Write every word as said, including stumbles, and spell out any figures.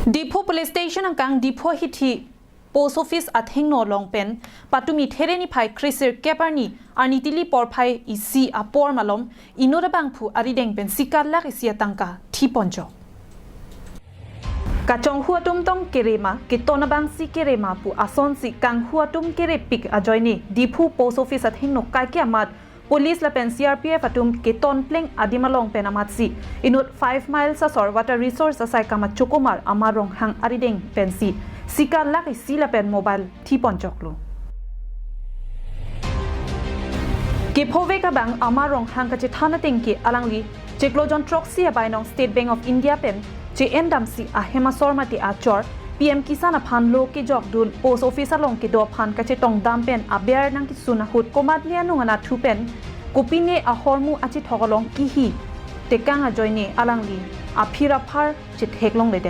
Diphu Police Station angkang Diphu hithi Post Office athengno along pen patumi There niphai kre sirkep arni arni tili porphai isi apor malom inut abangphu arideng pen sikar lakh isi atangka thiponjok. Kachonghu atum tong kere ma, keton abangsi kere ma pu asonsi kanghu atum kerepik ajoine Diphu Post Office athengno kaike amat Police lapen C R P F atum keton pleng adim along pen amatsi inut five miles asor Water Resource asai kamachokomar Ama Ronghang arideng pensi sikar lakh isi lapen mobile thiponjoklo. Kephovek abang Ama Ronghang kachethan ateng ke alangli chiklo jon throksi abai nong State Bank of India pen che-en damsi ahem asor mate achor P M Kisan aphan lo kejokdun Post Office along kedo aphan kachetong dam pen aber nangkesun ahut komatne anung anatthu pen kopine ahormu achethok along kihi tekang ajoine alangli aphir aphar chetheklongledet.